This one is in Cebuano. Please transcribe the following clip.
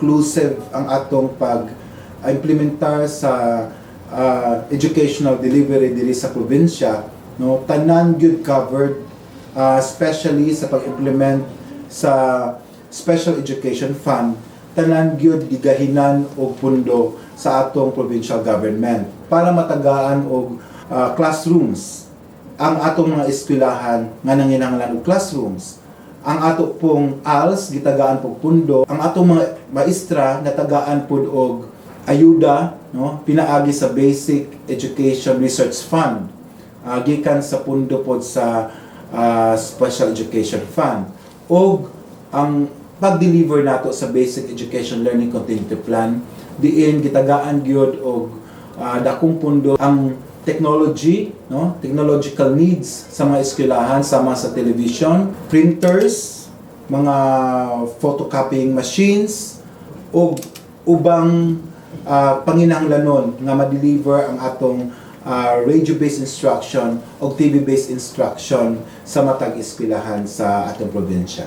Inclusive ang atong pag implementar sa educational delivery diri sa probinsya, no? Tanan gyud covered, especially sa pag-implement sa Special Education Fund, tanan gyud gigahinan og pundo sa atong provincial government para matagaan og classrooms ang atong mga eskwelahan nga nanginahanglan og classrooms. Ang ato pong ALS gitagaan pog pundo, ang atong mga maestra natagaan pud og ayuda, no, pinaagi sa Basic Education Research Fund, gikan sa pundo pod sa Special Education Fund, og ang pag-deliver nato sa Basic Education Learning Continuity Plan diin gitagaan gyud og dakong pundo ang technology, no, technological needs sa mga eskwelahan sama sa television, printers, mga photocopying machines ug ubang panginahanglanon nga ma-deliver ang atong radio-based instruction o TV-based instruction sa matag eskwelahan sa atong probinsya.